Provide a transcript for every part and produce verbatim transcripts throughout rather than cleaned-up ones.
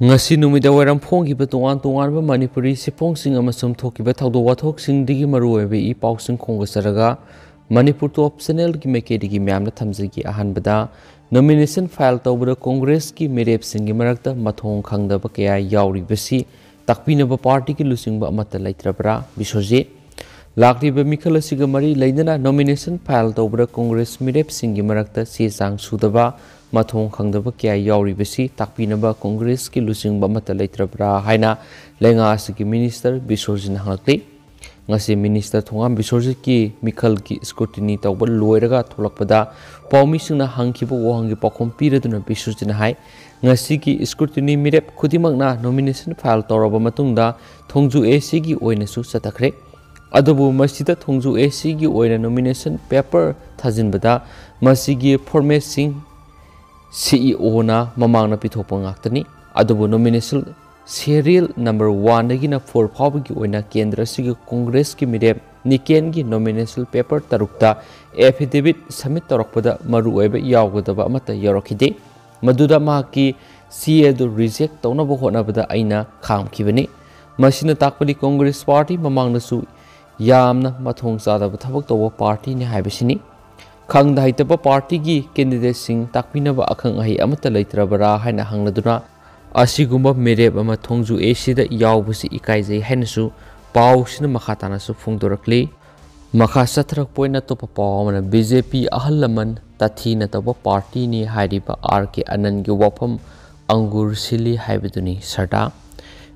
ꯉꯁꯤ ꯅꯨꯃꯤꯗꯥꯡ ꯋꯥꯏꯔꯝ ꯐꯣꯡꯈꯤꯕ ꯇꯣꯉꯥꯟ ꯇꯣꯉꯥꯟꯕ ꯃꯅꯤꯄꯨꯔꯤ ꯁꯤꯐꯣꯡꯁꯤꯡ ꯑꯃꯁꯨꯡ ꯊꯣꯛꯈꯤꯕ ꯊꯧꯗꯣꯛ ꯋꯥꯊꯣꯛꯁꯤꯡꯗꯒꯤ ꯃꯔꯨꯑꯣꯏꯕ ꯏ ꯄꯥꯎꯁꯤꯡ ꯈꯣꯝꯒꯠꯆꯔꯒ ꯃꯅꯤꯄꯨꯔ ꯇꯣꯞ ꯆꯦꯅꯦꯜꯒꯤ ꯃꯥꯏꯀꯩꯗꯒꯤ ꯃꯌꯥꯝꯗ ꯊꯝꯖꯒꯦ꯫ ꯑꯍꯥꯟꯕꯗ, ꯅꯣꯃꯤꯅꯦꯁꯟ ꯐꯥꯏꯜ ꯇꯧꯕꯗ ꯀꯣꯡꯒ꯭ꯔꯦꯁꯀꯤ ꯃꯤꯔꯦꯞꯁꯤꯡꯒꯤ ꯃꯔꯛꯇ ꯃꯊꯣꯡ ꯈꯪꯗꯕ ꯀꯌꯥ ꯌꯥꯎꯔꯤꯕꯁꯤ ꯇꯥꯛꯄꯤꯅꯕ ꯄꯥꯔꯇꯤꯒꯤ ꯂꯨꯆꯤꯡꯕ ꯑꯃꯠꯇ ꯂꯩꯇ꯭ꯔꯕ꯭ꯔꯥ? ꯕꯤꯁꯣꯖꯤꯠ꯫ ꯂꯥꯛꯂꯤꯕ ꯃꯤꯈꯜ ꯑꯁꯤꯒ ꯃꯔꯤ ꯂꯩꯅꯅ ꯅꯣꯃꯤꯅꯦꯁꯟ ꯐꯥꯏꯜ ꯇꯧꯕꯗ ꯀꯣꯡꯒ꯭ꯔꯦꯁ ꯃꯤꯔꯦꯞꯁꯤꯡꯒꯤ ꯃꯔꯛꯇ ꯆꯦ ꯆꯥꯡ ꯁꯨꯗꯕ, ꯃꯊꯣꯡ ꯈꯪꯗꯕ ꯀꯌꯥ ꯌꯥꯎꯔꯤꯕꯁꯤ ꯇꯥꯛꯄꯤꯅꯕ ꯀꯣꯡꯒ꯭ꯔꯦꯁꯀꯤ ꯂꯨꯆꯤꯡꯕ ꯑꯃꯠꯇ ꯂꯩꯇ꯭ꯔꯕ꯭ꯔꯥ ꯍꯥꯏꯅ ꯂꯩꯉꯥꯛ ꯑꯁꯤꯒꯤ ꯃꯤꯅꯤꯁꯇꯔ ꯕꯤꯁꯣꯖꯤꯠꯅ ꯍꯪꯂꯛꯂꯤ꯫ ꯉꯁꯤ ꯃꯤꯅꯤꯁꯇꯔ ꯊꯣꯉꯥꯝ ꯕꯤꯁꯣꯖꯤꯠꯀꯤ ꯃꯤꯈꯜꯒꯤ ꯁ꯭ꯀ꯭ꯔꯨꯇꯤꯅꯤ ꯇꯧꯕ ꯂꯣꯏꯔꯒ ꯊꯣꯛꯂꯛꯄꯗ ꯄꯥꯎꯃꯤꯁꯤꯡꯅ ꯍꯪꯈꯤꯕ ꯋꯥꯍꯪꯒꯤ ꯄꯥꯎꯈꯨꯝ ꯄꯤꯔꯗꯨꯅ ꯕꯤꯁꯣꯖꯤꯠꯅ ꯍꯥꯏ, ꯉꯁꯤꯒꯤ ꯁ꯭ꯀ꯭ꯔꯨꯇꯤꯅꯤ ꯃꯤꯔꯦꯞ ꯈꯨꯗꯤꯡꯃꯛꯅ ꯅꯣꯃꯤꯅꯦꯁꯟ ꯐꯥꯏꯜ ꯇꯧꯔꯕ ꯃꯇꯨꯡꯗ ꯊꯣꯡꯖꯨ ꯑꯦ ꯁꯤꯒꯤ ꯑꯣꯏꯅꯁꯨ ꯆꯠꯊꯈ꯭ꯔꯦ꯫ ꯑꯗꯨꯕꯨ ꯃꯁꯤꯗ ꯊꯣꯡꯖꯨ ꯑꯦ ꯁꯤꯒꯤ ꯑꯣꯏꯅ ꯅꯣꯃꯤꯅꯦꯁꯟ ꯄꯦꯄꯔ ꯊꯥꯖꯤꯟꯕꯗ ꯃꯁꯤꯒꯤ ꯐꯣꯔꯃꯦꯠꯁꯤꯡ ꯁꯤ ꯏ ꯑꯣꯅ ꯃꯃꯥꯡꯗ ꯄꯤꯊꯣꯛꯄ ꯉꯥꯛꯇꯅꯤ꯫ ꯑꯗꯨꯕꯨ ꯅꯣꯃꯤꯅꯦꯁꯟ ꯁꯦꯔꯤꯌꯦꯜ ꯅꯝꯕꯔ ꯋꯥꯟꯗꯒꯤꯅ ꯐꯣꯔ ꯐꯥꯎꯕꯒꯤ ꯑꯣꯏꯅ ꯀꯦꯟꯗ꯭ꯔ ꯑꯁꯤꯒꯤ ꯀꯣꯡꯒ꯭ꯔꯦꯁꯀꯤ ꯃꯤꯔꯦꯞ ꯅꯤꯀꯦꯟꯒꯤ ꯅꯣꯃꯤꯅꯦꯁꯟ ꯄꯦꯄꯔ ꯇꯔꯨꯛꯇ ꯑꯦꯐꯤꯗꯦꯕꯤꯠ ꯁꯕꯃꯤꯠ ꯇꯧꯔꯛꯄꯗ ꯃꯔꯨꯑꯣꯏꯕ ꯌꯥꯎꯒꯗꯕ ꯑꯃꯠꯇ ꯌꯥꯎꯔꯛꯈꯤꯗꯦ꯫ ꯃꯗꯨꯗ ꯃꯍꯥꯛꯀꯤ ꯁꯤ ꯑꯦ ꯑꯗꯨ ꯔꯤꯖꯦꯛ ꯇꯧꯅꯕ ꯍꯣꯠꯅꯕꯗ ꯑꯩꯅ ꯈꯥꯝꯈꯤꯕꯅꯤ꯫ ꯃꯁꯤꯅ ꯇꯥꯛꯄꯗꯤ ꯀꯣꯡꯒ꯭ꯔꯦꯁ ꯄꯥꯔꯇꯤ ꯃꯃꯥꯡꯗꯁꯨ ꯌꯥꯝꯅ ꯃꯊꯣꯡ ꯆꯥꯗꯕ ꯊꯕꯛ ꯇꯧꯕ ꯄꯥꯔꯇꯤꯅꯤ ꯍꯥꯏꯕꯁꯤꯅꯤ꯫ ꯈꯪꯗ ꯍꯩꯇꯕ ꯄꯥꯔꯇꯤꯒꯤ ꯀꯦꯟꯗꯤꯗꯦꯠꯁꯤꯡ ꯇꯥꯛꯄꯤꯅꯕ ꯑꯈꯪ ꯑꯍꯩ ꯑꯃꯠꯇ ꯂꯩꯇ꯭ꯔꯕꯔꯥ ꯍꯥꯏꯅ ꯍꯪꯂꯗꯨꯅ, ꯑꯁꯤꯒꯨꯝꯕ ꯃꯤꯔꯦꯞ ꯑꯃ ꯊꯣꯡꯖꯨ ꯑꯦ ꯁꯤꯗ ꯌꯥꯎꯕꯁꯤ ꯏꯀꯥꯏꯖꯩ ꯍꯥꯏꯅꯁꯨ ꯄꯥꯎꯁꯤꯅ ꯃꯈꯥ ꯇꯥꯅꯁꯨ ꯐꯣꯡꯗꯣꯔꯛꯂꯤ꯫ ꯃꯈꯥ ꯆꯠꯊꯔꯛꯄ ꯑꯣꯏꯅ ꯑꯇꯣꯞꯄ ꯄꯥꯎ ꯑꯃꯅ, ꯕꯤ ꯖꯦ ꯄꯤ ꯑꯍꯜ ꯂꯃꯟ ꯇꯥꯊꯤꯅ ꯇꯧꯕ ꯄꯥꯔꯇꯤꯅꯤ ꯍꯥꯏꯔꯤꯕ ꯑꯥꯔ ꯀꯦ ꯑꯅꯟꯒꯤ ꯋꯥꯐꯝ ꯑꯪꯒꯨꯔ ꯁꯤꯜꯂꯤ ꯍꯥꯏꯕꯗꯨꯅꯤ ꯁꯔꯗꯥ꯫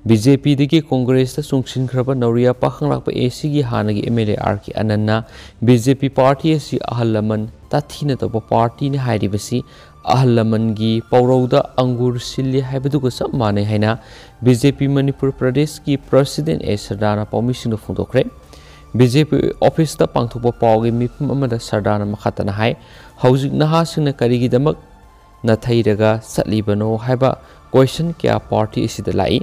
ꯕꯤ ꯖꯦ ꯄꯤꯗꯒꯤ ꯀꯣꯡꯒ꯭ꯔꯦꯁꯇ ꯆꯣꯡꯁꯤꯟꯈ꯭ꯔꯕ ꯅꯧꯔꯤꯌꯥ ꯄꯥꯈꯪꯂꯥꯛꯄ ꯑꯦ ꯁꯤꯒꯤ ꯍꯥꯟꯅꯒꯤ M L A R K ꯑꯅꯟꯅ ꯕꯤ ꯖꯦ ꯄꯤ ꯄꯥꯔꯇꯤ ꯑꯁꯤ ꯑꯍꯜ ꯂꯃꯟ ꯇꯥꯊꯤꯅ ꯇꯧꯕ ꯄꯥꯔꯇꯤꯅꯤ ꯍꯥꯏꯔꯤꯕꯁꯤ ꯑꯍꯜ ꯂꯃꯟꯒꯤ ꯄꯥꯎꯔꯧꯗ ꯑꯪꯒꯨꯔ ꯁꯤꯜꯂꯤ ꯍꯥꯏꯕꯗꯨꯒ ꯆꯞ ꯃꯥꯟꯅꯩ ꯍꯥꯏꯅ ꯕꯤ ꯖꯦ ꯄꯤ ꯃꯅꯤꯄꯨꯔ ꯄ꯭ꯔꯗꯦꯁꯀꯤ ꯄ꯭ꯔꯁꯤꯗꯦꯟ ꯑꯦ ꯁꯔꯗꯥꯅ ꯄꯥꯎꯃꯤꯁꯤꯡꯗ ꯐꯣꯡꯗꯣꯛꯈ꯭ꯔꯦ꯫ ꯕꯤ ꯖꯦ ꯄꯤ ꯑꯣꯐꯤꯁꯇ ꯄꯥꯡꯊꯣꯛꯄ ꯄꯥꯎꯒꯤ ꯃꯤꯐꯝ ꯑꯃꯗ ꯁꯔꯗꯥꯅ ꯃꯈꯥ ꯇꯥꯅ ꯍꯥꯏ, ꯍꯧꯖꯤꯛ ꯅꯍꯥꯁꯤꯡꯅ ꯀꯔꯤꯒꯤꯗꯃꯛ ꯅꯥꯊꯩꯔꯒ ꯆꯠꯂꯤꯕꯅꯣ ꯍꯥꯏꯕ ꯀꯣꯏꯁꯟ ꯀꯌꯥ ꯄꯥꯔꯇꯤ ꯑꯁꯤꯗ ꯂꯥꯛꯏ꯫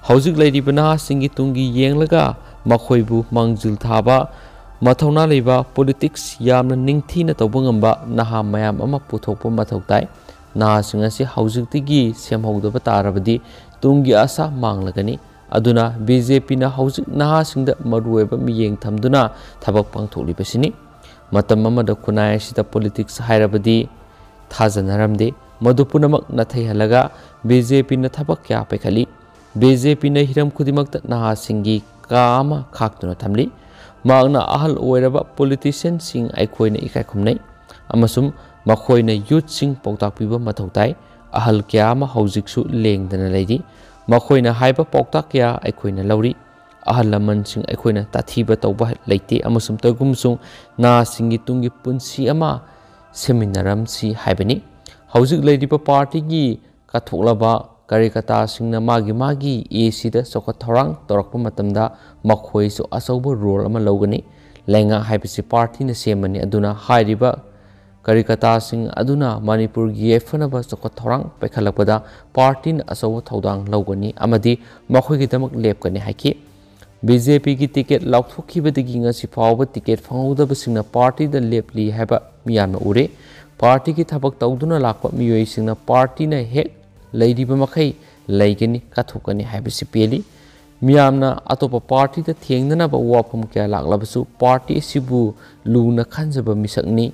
ꯍꯧꯖꯤꯛ ꯂꯩꯔꯤꯕ ꯅꯍꯥꯁꯤꯡꯒꯤ ꯇꯨꯡꯒꯤ ꯌꯦꯡꯂꯒ ꯃꯈꯣꯏꯕꯨ ꯃꯥꯡꯖꯤꯜ ꯊꯥꯕ, ꯃꯊꯧꯅꯥ ꯂꯩꯕ, ꯄꯣꯂꯤꯇꯤꯛꯁ ꯌꯥꯝꯅ ꯅꯤꯡꯊꯤꯅ ꯇꯧꯕ ꯉꯝꯕ ꯅꯍꯥ ꯃꯌꯥꯝ ꯑꯃ ꯄꯨꯊꯣꯛꯄ ꯃꯊꯧ ꯇꯥꯏ꯫ ꯅꯍꯥꯁꯤꯡ ꯑꯁꯤ ꯍꯧꯖꯤꯛꯇꯒꯤ ꯁꯦꯝꯍꯧꯗꯕ ꯇꯥꯔꯕꯗꯤ ꯇꯨꯡꯒꯤ ꯑꯁꯥ ꯃꯥꯡꯂꯒꯅꯤ꯫ ꯑꯗꯨꯅ ꯕꯤ ꯖꯦ ꯄꯤꯅ ꯍꯧꯖꯤꯛ ꯅꯍꯥꯁꯤꯡꯗ ꯃꯔꯨꯑꯣꯏꯕ ꯃꯤꯠꯌꯦꯡ ꯊꯝꯗꯨꯅ ꯊꯕꯛ ꯄꯥꯡꯊꯣꯛꯂꯤꯕꯁꯤꯅꯤ꯫ ꯃꯇꯝ ꯑꯃꯗ ꯈꯨꯟꯅꯥꯏ ꯑꯁꯤꯗ ꯄꯣꯂꯤꯇꯤꯛꯁ ꯍꯥꯏꯔꯕꯗꯤ ꯊꯥꯖꯅꯔꯝꯗꯦ꯫ ꯃꯗꯨ ꯄꯨꯝꯅꯃꯛ ꯅꯥꯊꯩꯍꯜꯂꯒ ꯕꯤ ꯖꯦ ꯄꯤꯅ ꯊꯕꯛ ꯀꯌꯥ ꯄꯥꯏꯈꯠꯂꯤ꯫ ꯕꯤ ꯖꯦ ꯄꯤꯅ ꯍꯤꯔꯝ ꯈꯨꯗꯤꯡꯃꯛꯇ ꯅꯍꯥꯁꯤꯡꯒꯤ ꯀꯥ ꯑꯃ ꯈꯥꯛꯇꯨꯅ ꯊꯝꯂꯤ꯫ ꯃꯍꯥꯛꯅ ꯑꯍꯜ ꯑꯣꯏꯔꯕ ꯄꯣꯂꯤꯇꯤꯁꯤꯌꯟꯁꯤꯡ ꯑꯩꯈꯣꯏꯅ ꯏꯀꯥꯏ ꯈꯨꯝꯅꯩ ꯑꯃꯁꯨꯡ ꯃꯈꯣꯏꯅ ꯌꯨꯠꯁꯤꯡ ꯄꯥꯎꯇꯥꯛ ꯄꯤꯕ ꯃꯊꯧ ꯇꯥꯏ꯫ ꯑꯍꯜ ꯀꯌꯥ ꯑꯃ ꯍꯧꯖꯤꯛꯁꯨ ꯂꯦꯡꯗꯅ ꯂꯩꯔꯤ꯫ ꯃꯈꯣꯏꯅ ꯍꯥꯏꯕ ꯄꯥꯎꯇꯥꯛ ꯀꯌꯥ ꯑꯩꯈꯣꯏꯅ ꯂꯧꯔꯤ꯫ ꯑꯍꯜ ꯂꯃꯟꯁꯤꯡ ꯑꯩꯈꯣꯏꯅ ꯇꯥꯊꯤꯕ ꯇꯧꯕ ꯂꯩꯇꯦ ꯑꯃꯁꯨꯡ ꯇꯧꯒꯨꯝꯁꯨꯡ ꯅꯍꯥꯁꯤꯡꯒꯤ ꯇꯨꯡꯒꯤ ꯄꯨꯟꯁꯤ ꯑꯃ ꯁꯦꯝꯃꯤꯟꯅꯔꯝꯁꯤ ꯍꯥꯏꯕꯅꯤ꯫ ꯍꯧꯖꯤꯛ ꯂꯩꯔꯤꯕ ꯄꯥꯔꯇꯤꯒꯤ ꯀꯠꯊꯣꯛꯂꯕ ꯀꯥꯔꯤꯀꯇꯥꯁꯤꯡꯅ ꯃꯥꯒꯤ ꯃꯥꯒꯤ ꯑꯦ ꯁꯤꯗ ꯆꯥꯎꯈꯠ ꯊꯧꯔꯥꯡ ꯇꯧꯔꯛꯄ ꯃꯇꯝꯗ ꯃꯈꯣꯏꯁꯨ ꯑꯆꯧꯕ ꯔꯣꯜ ꯑꯃ ꯂꯧꯒꯅꯤ꯫ ꯂꯩꯉꯥꯛ ꯍꯥꯏꯕꯁꯤ ꯄꯥꯔꯇꯤꯅ ꯁꯦꯝꯕꯅꯤ, ꯑꯗꯨꯅ ꯍꯥꯏꯔꯤꯕ ꯀꯥꯔꯤꯀꯇꯥꯁꯤꯡ ꯑꯗꯨꯅ ꯃꯅꯤꯄꯨꯔꯒꯤ ꯌꯥꯏꯐꯅꯕ ꯆꯥꯎꯈꯠ ꯊꯧꯔꯥꯡ ꯄꯥꯏꯈꯠꯂꯛꯄꯗ ꯄꯥꯔꯇꯤꯅ ꯑꯆꯧꯕ ꯊꯧꯗꯥꯡ ꯂꯧꯒꯅꯤ ꯑꯃꯗꯤ ꯃꯈꯣꯏꯒꯤꯗꯃꯛ ꯂꯦꯞꯀꯅꯤ ꯍꯥꯏꯈꯤ꯫ ꯕꯤ ꯖꯦ ꯄꯤꯒꯤ ꯇꯤꯀꯦꯠ ꯂꯥꯎꯊꯣꯛꯈꯤꯕꯗꯒꯤ ꯉꯁꯤ ꯐꯥꯎꯕ ꯇꯤꯀꯦꯠ ꯐꯪꯍꯧꯗꯕꯁꯤꯡꯅ ꯄꯥꯔꯇꯤꯗ ꯂꯦꯞꯂꯤ ꯍꯥꯏꯕ ꯃꯤꯌꯥꯝꯅ ꯎꯔꯦ꯫ ꯄꯥꯔꯇꯤꯒꯤ ꯊꯕꯛ ꯇꯧꯗꯨꯅ ꯂꯥꯛꯄ ꯃꯤꯑꯣꯏꯁꯤꯡꯅ ꯄꯥꯔꯇꯤꯅ ꯍꯦꯛ ꯂꯩꯔꯤꯕ ꯃꯈꯩ ꯂꯩꯒꯅꯤ, ꯀꯠꯊꯣꯛꯀꯅꯤ ꯍꯥꯏꯕꯁꯤ ꯄꯦꯜꯂꯤ꯫ ꯃꯤꯌꯥꯝꯅ ꯑꯇꯣꯞꯄ ꯄꯥꯔꯇꯤꯗ ꯊꯦꯡꯅꯅꯕ ꯋꯥꯐꯝ ꯀꯌꯥ ꯂꯥꯛꯂꯕꯁꯨ ꯄꯥꯔꯇꯤ ꯑꯁꯤꯕꯨ ꯂꯨꯅ ꯈꯟꯖꯕ ꯃꯤꯁꯛꯅꯤ꯫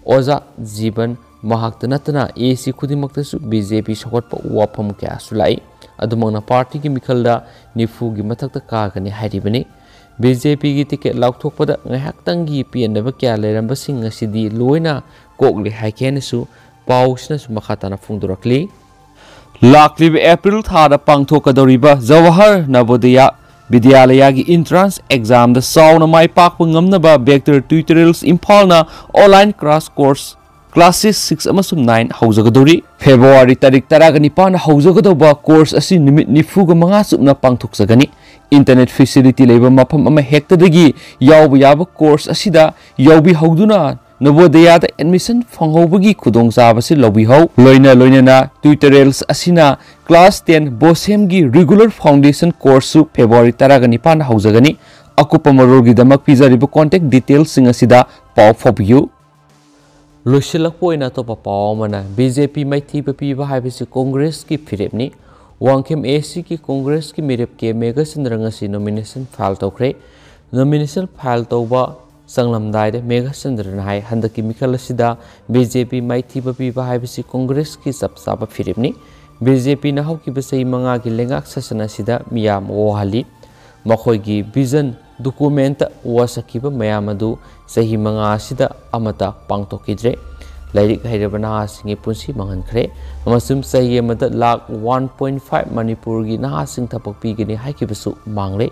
ꯑꯣꯖꯥ ꯖꯤꯕꯟ ꯃꯍꯥꯛꯇ ꯅꯠꯇꯅ ꯑꯦ ꯁꯤ ꯈꯨꯗꯤꯡꯃꯛꯇꯁꯨ ꯕꯤ ꯖꯦ ꯄꯤ ꯁꯧꯒꯠꯄ ꯋꯥꯐꯝ ꯀꯌꯥꯁꯨ ꯂꯥꯛꯏ꯫ ꯑꯗꯨꯃꯛꯅ ꯄꯥꯔꯇꯤꯒꯤ ꯃꯤꯈꯜꯗ ꯅꯤꯐꯨꯒꯤ ꯃꯊꯛꯇ ꯀꯥꯒꯅꯤ ꯍꯥꯏꯔꯤꯕꯅꯤ꯫ ꯕꯤ ꯖꯦ ꯄꯤꯒꯤ ꯇꯤꯀꯦꯠ ꯂꯥꯎꯊꯣꯛꯄꯗ ꯉꯥꯏꯍꯥꯛꯇꯪꯒꯤ ꯄꯦꯟꯗꯕ ꯀꯌꯥ ꯂꯩꯔꯝꯕꯁꯤꯡ ꯑꯁꯤꯗꯤ ꯂꯣꯏꯅ ꯀꯣꯛꯂꯦ ꯍꯥꯏꯈꯤ ꯍꯥꯏꯅꯁꯨ ꯄꯥꯎꯁꯤꯅꯁꯨ ꯃꯈꯥ ꯇꯥꯅ ꯐꯣꯡꯗꯣꯔꯛꯂꯤ꯫ ꯂꯥꯛꯂꯤꯕ ꯑꯦꯄ꯭ꯔꯤꯜ ꯊꯥꯗ ꯄꯥꯡꯊꯣꯛꯀꯗꯧꯔꯤꯕ ꯖꯋꯥꯍꯔ ꯅꯕꯣꯗꯌꯥ ꯕꯤꯗ꯭ꯌꯥꯂꯌꯥꯒꯤ ꯏꯟꯇ꯭ꯔꯥꯟꯁ ꯑꯦꯛꯖꯥꯝꯗ ꯆꯥꯎꯅ ꯃꯥꯏ ꯄꯥꯛꯄ ꯉꯝꯅꯕ ꯕꯦꯛꯇꯔ ꯇ꯭ꯌꯨꯇꯣꯔꯤꯌꯦꯜꯁ ꯏꯝꯐꯥꯜꯅ online class course class six, six ꯑꯃꯁꯨꯡ ꯅꯥꯏꯟ ꯍꯧꯖꯒꯗꯧꯔꯤ꯫ ꯐꯦꯕ꯭ꯔꯨꯋꯥꯔꯤ ꯇꯥꯔꯤꯛ ꯇꯔꯥꯒ ꯅꯤꯄꯥꯟꯗ ꯍꯧꯖꯒꯗꯧꯕ ꯀꯣꯔꯁ ꯑꯁꯤ ꯅꯨꯃꯤꯠ ꯅꯤꯐꯨꯒ ꯃꯉꯥ ꯆꯨꯞꯅ ꯄꯥꯡꯊꯣꯛꯆꯒꯅꯤ꯫ ꯏꯟꯇꯔꯅꯦꯠ ꯐꯦꯁꯤꯂꯤꯇꯤ ꯂꯩꯕ ꯃꯐꯝ ꯑꯃ ꯍꯦꯛꯇꯗꯒꯤ ꯌꯥꯎꯕ ꯌꯥꯕ ꯀꯣꯔꯁ ꯑꯁꯤꯗ ꯌꯥꯎꯕꯤꯍꯧꯗꯨꯅ ꯅꯕꯣꯗꯌꯥꯗ ꯑꯦꯗꯃꯤꯁꯟ ꯐꯪꯍꯧꯕꯒꯤ ꯈꯨꯗꯣꯡꯆꯥꯕꯁꯤ ꯂꯧꯕꯤꯍꯧ꯫ ꯂꯣꯏꯅ ꯂꯣꯏꯅꯅ ꯇ꯭ꯌꯨꯇꯣꯔꯤꯌꯦꯜꯁ ꯑꯁꯤꯅ ꯀ꯭ꯂꯥꯁ ꯇꯦꯟ ꯕꯣꯁꯦꯝꯒꯤ ꯔꯤꯒꯨꯂꯔ ꯐꯥꯎꯟꯗꯦꯁꯟ ꯀꯣꯔꯁꯁꯨ ꯐꯦꯕ꯭ꯔꯨꯋꯥꯔꯤ ꯇꯔꯥꯒ ꯅꯤꯄꯥꯟꯗ ꯍꯧꯖꯒꯅꯤ꯫ ꯑꯀꯨꯞꯄ ꯃꯔꯣꯜꯒꯤꯗꯃꯛ ꯄꯤꯖꯔꯤꯕ ꯀꯣꯟꯇꯦꯛ ꯗꯤꯇꯦꯜꯁꯁꯤꯡ ꯑꯁꯤꯗ ꯄꯥꯎ ꯐꯥꯎꯕꯤꯌꯨ꯫ ꯂꯣꯏꯁꯤꯜꯂꯛꯄ ꯑꯣꯏꯅ ꯑꯇꯣꯞꯄ ꯄꯥꯎ ꯑꯃꯅ, ꯕꯤ ꯖꯦ ꯄꯤ ꯃꯥꯏꯊꯤꯕ ꯄꯤꯕ ꯍꯥꯏꯕꯁꯤ ꯀꯣꯡꯒ꯭ꯔꯦꯁꯀꯤ ꯐꯤꯔꯦꯞꯅꯤ꯫ ꯋꯥꯡꯈꯦꯝ ꯑꯦ ꯁꯤꯒꯤ ꯀꯣꯡꯒ꯭ꯔꯦꯁꯀꯤ ꯃꯤꯔꯦꯞ ꯀꯦ ꯃꯦꯘꯆꯟꯗ꯭ꯔ ꯉꯁꯤ ꯅꯣꯃꯤꯅꯦꯁꯟ ꯐꯥꯏꯜ ꯇꯧꯈ꯭ꯔꯦ꯫ ꯅꯣꯃꯤꯅꯦꯁꯟ ꯐꯥꯏꯜ ꯇꯧꯕ ꯆꯪꯂꯝꯗꯥꯏꯗ ꯃꯦꯘꯆꯟꯗ꯭ꯔꯅ ꯍꯥꯏ, ꯍꯟꯗꯛꯀꯤ ꯃꯤꯈꯜ ꯑꯁꯤꯗ ꯕꯤ ꯖꯦ ꯄꯤ ꯃꯥꯏꯊꯤꯕ ꯄꯤꯕ ꯍꯥꯏꯕꯁꯤ ꯀꯣꯡꯒ꯭ꯔꯦꯁꯀꯤ ꯆꯞ ꯆꯥꯕ ꯐꯤꯔꯦꯞꯅꯤ꯫ ꯕꯤ ꯖꯦ ꯄꯤꯅ ꯍꯧꯈꯤꯕ ꯆꯍꯤ ꯃꯉꯥꯒꯤ ꯂꯩꯉꯥꯛ ꯁꯥꯁꯟ ꯑꯁꯤꯗ ꯃꯤꯌꯥꯝ ꯋꯥꯍꯜꯂꯤ꯫ ꯃꯈꯣꯏꯒꯤ ꯚꯤꯖꯟ ꯗꯣꯀꯨꯃꯦꯟꯠꯇ ꯋꯥꯁꯛꯈꯤꯕ ꯃꯌꯥꯝ ꯑꯗꯨ ꯆꯍꯤ ꯃꯉꯥ ꯑꯁꯤꯗ ꯑꯃꯠꯇ ꯄꯥꯡꯊꯣꯛꯈꯤꯗ꯭ꯔꯦ꯫ ꯂꯥꯏꯔꯤꯛ ꯍꯩꯔꯕ ꯅꯍꯥꯁꯤꯡꯒꯤ ꯄꯨꯟꯁꯤ ꯃꯥꯡꯍꯟꯈ꯭ꯔꯦ ꯑꯃꯁꯨꯡ ꯆꯍꯤ ꯑꯃꯗ ꯂꯥꯈ ꯋꯥꯟ ꯄꯣꯏꯟꯠ ꯐꯥꯏꯚ ꯃꯅꯤꯄꯨꯔꯒꯤ ꯅꯍꯥꯁꯤꯡ ꯊꯕꯛ ꯄꯤꯒꯅꯤ ꯍꯥꯏꯈꯤꯕꯁꯨ ꯃꯥꯡꯂꯦ꯫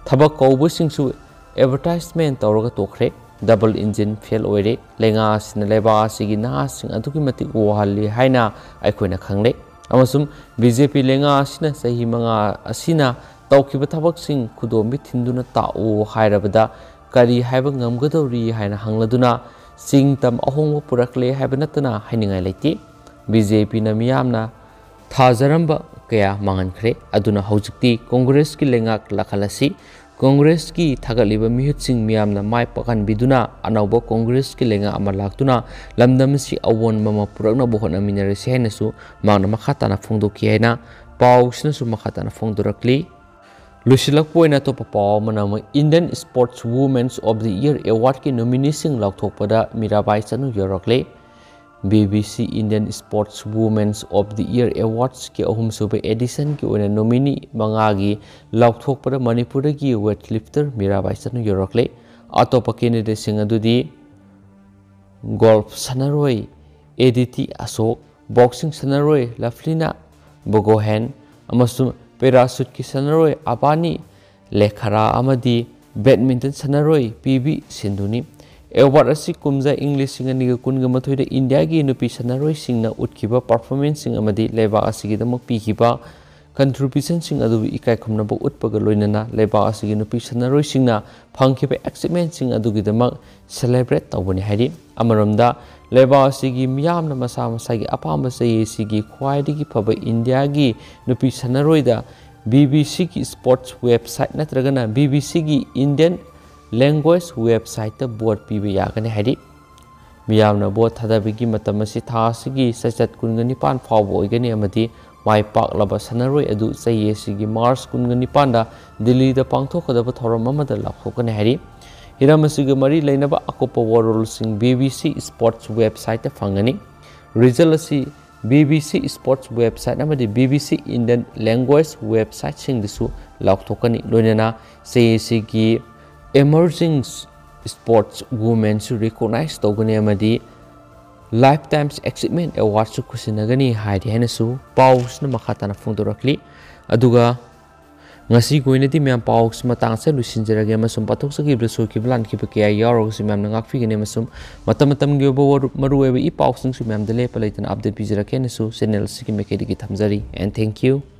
ꯊꯕꯛ ꯀꯧꯕꯁꯤꯡꯁꯨ ꯑꯦꯗꯚꯔꯇꯥꯏꯖꯃꯦꯟ ꯇꯧꯔꯒ ꯇꯣꯛꯈ꯭ꯔꯦ꯫ ꯗꯕꯜ ꯏꯟꯖꯤꯟ ꯐꯦꯜ ꯑꯣꯏꯔꯦ꯫ ꯂꯩꯉꯥꯛ ꯑꯁꯤꯅ ꯂꯩꯕꯥꯛ ꯑꯁꯤꯒꯤ ꯅꯍꯥꯁꯤꯡ ꯑꯗꯨꯛꯀꯤ ꯃꯇꯤꯛ ꯋꯥꯍꯜꯂꯤ ꯍꯥꯏꯅ ꯑꯩꯈꯣꯏꯅ ꯈꯪꯂꯦ꯫ ꯑꯃꯁꯨꯡ ꯕꯤ ꯖꯦ ꯄꯤ ꯂꯩꯉꯥꯛ ꯑꯁꯤꯅ ꯆꯍꯤ ꯃꯉꯥ ꯑꯁꯤꯅ ꯇꯧꯈꯤꯕ ꯊꯕꯛꯁꯤꯡ ꯈꯨꯗꯣꯝꯕꯤ ꯊꯤꯟꯗꯨꯅ ꯇꯥꯛꯎ ꯍꯥꯏꯔꯕꯗ ꯀꯔꯤ ꯍꯥꯏꯕ ꯉꯝꯒꯗꯧꯔꯤ ꯍꯥꯏꯅ ꯍꯪꯂꯗꯨꯅ ꯆꯤꯡ ꯇꯝ ꯑꯍꯣꯡꯕ ꯄꯨꯔꯛꯂꯦ ꯍꯥꯏꯕ ꯅꯠꯇꯅ ꯍꯥꯏꯅꯤꯡꯉꯥꯏ ꯂꯩꯇꯦ꯫ ꯕꯤ ꯖꯦ ꯄꯤꯅ ꯃꯤꯌꯥꯝꯅ ꯊꯥꯖꯔꯝꯕ ꯀꯌꯥ ꯃꯥꯡꯍꯟꯈ꯭ꯔꯦ꯫ ꯑꯗꯨꯅ ꯍꯧꯖꯤꯛꯇꯤ ꯀꯣꯡꯒ꯭ꯔꯦꯁꯀꯤ ꯂꯩꯉꯥꯛ ꯂꯥꯛꯍꯜꯂꯁꯤ꯫ ꯀꯣꯡꯒ꯭ꯔꯦꯁꯀꯤ ꯊꯥꯒꯠꯂꯤꯕ ꯃꯤꯍꯨꯠꯁꯤꯡ ꯃꯤꯌꯥꯝꯅ ꯃꯥꯏ ꯄꯥꯛꯍꯟꯕꯤꯗꯨꯅ ꯑꯅꯧꯕ ꯀꯣꯡꯒ꯭ꯔꯦꯁꯀꯤ ꯂꯩꯉꯥꯛ ꯑꯃ ꯂꯥꯛꯇꯨꯅ ꯂꯝꯗꯝ ꯑꯁꯤ ꯑꯑꯣꯟꯕ ꯑꯃ ꯄꯨꯔꯛꯅꯕ ꯍꯣꯠꯅꯃꯤꯟꯅꯔꯁꯤ ꯍꯥꯏꯅꯁꯨ ꯃꯍꯥꯛꯅ ꯃꯈꯥ ꯇꯥꯅ ꯐꯣꯡꯗꯣꯛꯈꯤ ꯍꯥꯏꯅ ꯄꯥꯎꯁꯤꯅꯁꯨ ꯃꯈꯥ ꯇꯥꯅ ꯐꯣꯡꯗꯣꯔꯛꯂꯤ꯫ ꯂꯣꯏꯁꯤꯜꯂꯛꯄ ꯑꯣꯏꯅ ꯑꯇꯣꯞꯄ ꯄꯥꯎ ꯑꯃꯅ ꯑꯃꯨꯛ Indian Sports Women's of the Year Award ꯀꯤ ꯅꯣꯃꯤꯅꯤꯁꯤꯡ ꯂꯥꯎꯊꯣꯛꯄꯗ ꯃꯤꯔꯥꯕꯥꯏ ꯆꯅꯨ ꯌꯧꯔꯛꯂꯦ꯫ B B C Indian Sports Women's of the Year Awards ꯀꯤ ꯑꯍꯨꯝꯁꯨꯕ ꯑꯦꯗꯤꯁꯟꯒꯤ ꯑꯣꯏꯅ ꯅꯣꯃꯤꯅꯤ ꯃꯉꯥꯒꯤ ꯂꯥꯎꯊꯣꯛꯄꯗ ꯃꯅꯤꯄꯨꯔꯗꯒꯤ ꯋꯦꯠ ꯂꯤꯐꯇꯔ ꯃꯤꯔꯥꯕꯥꯏ ꯆꯅꯨ ꯌꯧꯔꯛꯂꯦ꯫ ꯑꯇꯣꯞꯄ ꯀꯦꯟꯗꯤꯗꯦꯠꯁꯤꯡ ꯑꯗꯨꯗꯤ ꯒꯣꯜꯐ ꯁꯥꯟꯅꯔꯣꯏ ꯑꯦꯗꯤꯇꯤ ꯑꯁꯣꯛ, ꯕꯣꯛꯁꯤꯡ ꯁꯥꯟꯅꯔꯣꯏ ꯂꯚꯂꯤꯅꯥ ꯕꯣꯒꯣꯍꯦꯟ ꯑꯃꯁꯨꯡ ꯄꯦꯔꯥꯁꯨꯠꯀꯤ ꯁꯥꯟꯅꯔꯣꯏ ꯑꯕꯥꯅꯤ ꯂꯦꯈꯔꯥ ꯑꯃꯗꯤ ꯕꯦꯗꯃꯤꯟꯇꯟ ꯁꯥꯟꯅꯔꯣꯏ ꯄꯤ ꯚꯤ ꯁꯤꯟꯙꯨꯅꯤ꯫ ꯑꯦꯋꯥꯔꯗ ꯑꯁꯤ ꯀꯨꯝꯖꯥ ꯏꯪ ꯂꯤꯁꯤꯡ ꯑꯅꯤꯒ ꯀꯨꯟꯒ ꯃꯥꯊꯣꯏꯗ ꯏꯟꯗꯤꯌꯥꯒꯤ ꯅꯨꯄꯤ ꯁꯥꯟꯅꯔꯣꯏꯁꯤꯡꯅ ꯎꯠꯈꯤꯕ ꯄꯔꯐꯣꯔꯃꯦꯟꯁꯁꯤꯡ ꯑꯃꯗꯤ ꯂꯩꯕꯥꯛ ꯑꯁꯤꯒꯤꯗꯃꯛ ꯄꯤꯈꯤꯕ ꯀꯟꯇ꯭ꯔꯤꯕ꯭ꯌꯨꯁꯟꯁꯤꯡ ꯑꯗꯨꯕꯨ ꯏꯀꯥꯏ ꯈꯨꯝꯅꯕ ꯎꯠꯄꯒ ꯂꯣꯏꯅꯅ ꯂꯩꯕꯥꯛ ꯑꯁꯤꯒꯤ ꯅꯨꯄꯤ ꯁꯥꯟꯅꯔꯣꯏꯁꯤꯡꯅ ꯐꯪꯈꯤꯕ ꯑꯦꯆꯤꯞꯃꯦꯟꯁꯤꯡ ꯑꯗꯨꯒꯤꯗꯃꯛ ꯁꯦꯂꯦꯕ꯭ꯔꯦꯠ ꯇꯧꯕꯅꯤ ꯍꯥꯏꯔꯤ꯫ ꯑꯃꯔꯣꯝꯗ ꯂꯩꯕꯥꯛ ꯑꯁꯤꯒꯤ ꯃꯤꯌꯥꯝꯅ ꯃꯁꯥ ꯃꯁꯥꯒꯤ ꯑꯄꯥꯝꯕ ꯆꯍꯤ ꯑꯁꯤꯒꯤ ꯈ꯭ꯋꯥꯏꯗꯒꯤ ꯐꯕ ꯏꯟꯗꯤꯌꯥꯒꯤ ꯅꯨꯄꯤ ꯁꯥꯟꯅꯔꯣꯏꯗ ꯕꯤ ꯕꯤ ꯁꯤꯒꯤ ꯁ꯭ꯄꯣꯔꯠꯁ ꯋꯦꯕꯁꯥꯏꯠ ꯅꯠꯇ꯭ꯔꯒꯅ ꯕꯤ ꯕꯤ ꯁꯤꯒꯤ ꯏꯟꯗꯤꯌꯟ ꯂꯦꯡꯒ꯭ꯋꯦꯖ ꯋꯦꯕꯁꯥꯏꯠꯇ ꯚꯣꯠ ꯄꯤꯕ ꯌꯥꯒꯅꯤ ꯍꯥꯏꯔꯤ꯫ ꯃꯤꯌꯥꯝꯅ ꯚꯣꯠ ꯊꯥꯗꯕꯒꯤ ꯃꯇꯝ ꯑꯁꯤ ꯊꯥ ꯑꯁꯤꯒꯤ ꯆꯩꯆꯠ ꯀꯨꯟꯒ ꯅꯤꯄꯥꯟ ꯐꯥꯎꯕ ꯑꯣꯏꯒꯅꯤ ꯑꯃꯗꯤ ꯃꯥꯏ ꯄꯥꯛꯂꯕ ꯁꯥꯟꯅꯔꯣꯏ ꯑꯗꯨ ꯆꯍꯤ ꯑꯁꯤꯒꯤ ꯃꯥꯔꯆ ꯀꯨꯟꯒ ꯅꯤꯄꯥꯟꯗ ꯗꯤꯜꯂꯤꯗ ꯄꯥꯡꯊꯣꯛꯀꯗꯕ ꯊꯧꯔꯝ ꯑꯃꯗ ꯂꯥꯎꯊꯣꯛꯀꯅꯤ ꯍꯥꯏꯔꯤ꯫ ꯍꯤꯔꯝ ꯑꯁꯤꯒ ꯃꯔꯤ ꯂꯩꯅꯕ ꯑꯀꯨꯞꯄ ꯋꯥꯔꯣꯜꯁꯤꯡ ꯕꯤ ꯕꯤ ꯁꯤ Sports websiteꯇ ꯐꯪꯒꯅꯤ꯫ ꯔꯤꯖꯜ ꯑꯁꯤ ꯕꯤ ꯕꯤ ꯁꯤ Sports website ꯑꯃꯗꯤ B B C Indian language websiteꯁꯤꯡꯗꯁꯨ ꯂꯥꯎꯊꯣꯛꯀꯅꯤ꯫ ꯂꯣꯏꯅꯅ ꯆꯍꯤ ꯑꯁꯤꯒꯤ emerging sports womenꯁꯨ recognize ꯇꯧꯒꯅꯤ ꯑꯃꯗꯤ Lifetime Achievement Awardꯁꯨ ꯈꯨꯠꯁꯤꯟꯅꯒꯅꯤ ꯍꯥꯏꯔꯤ ꯍꯥꯏꯅꯁꯨ ꯄꯥꯎꯁꯤꯅ ꯃꯈꯥ ꯇꯥꯅ ꯐꯣꯡꯗꯣꯔꯛꯂꯤ꯫ ꯑꯗꯨꯒ ꯉꯁꯤꯒꯤ ꯑꯣꯏꯅꯗꯤ ꯃꯌꯥꯝ ꯄꯥꯎꯁꯤ ꯃꯇꯥꯡ ꯑꯁꯤꯗ ꯂꯣꯏꯁꯤꯟꯖꯔꯒꯦ ꯑꯃꯁꯨꯡ ꯄꯥꯊꯣꯛꯆꯈꯤꯕꯗꯁꯨ ꯁꯣꯏꯈꯤꯕ ꯂꯥꯟꯈꯤꯕ ꯀꯌꯥ ꯌꯥꯎꯔꯒꯁꯨ ꯃꯌꯥꯝꯅ ꯉꯥꯛꯄꯤꯒꯅꯤ ꯑꯃꯁꯨꯡ ꯃꯇꯝ ꯃꯇꯝꯒꯤ ꯑꯣꯏꯕ ꯋꯥꯔꯨ-, ꯃꯔꯨꯑꯣꯏꯕ ꯏ ꯄꯥꯎꯁꯤꯡꯁꯨ ꯃꯌꯥꯝꯗ ꯂꯦꯞꯄ ꯂꯩꯇꯅ update ꯄꯤꯖꯔꯛꯀꯦ ꯍꯥꯏꯅꯁꯨ channel ꯑꯁꯤꯒꯤ ꯃꯥꯏꯀꯩꯗꯒꯤ ꯊꯝꯖꯔꯤ꯫ And thank you.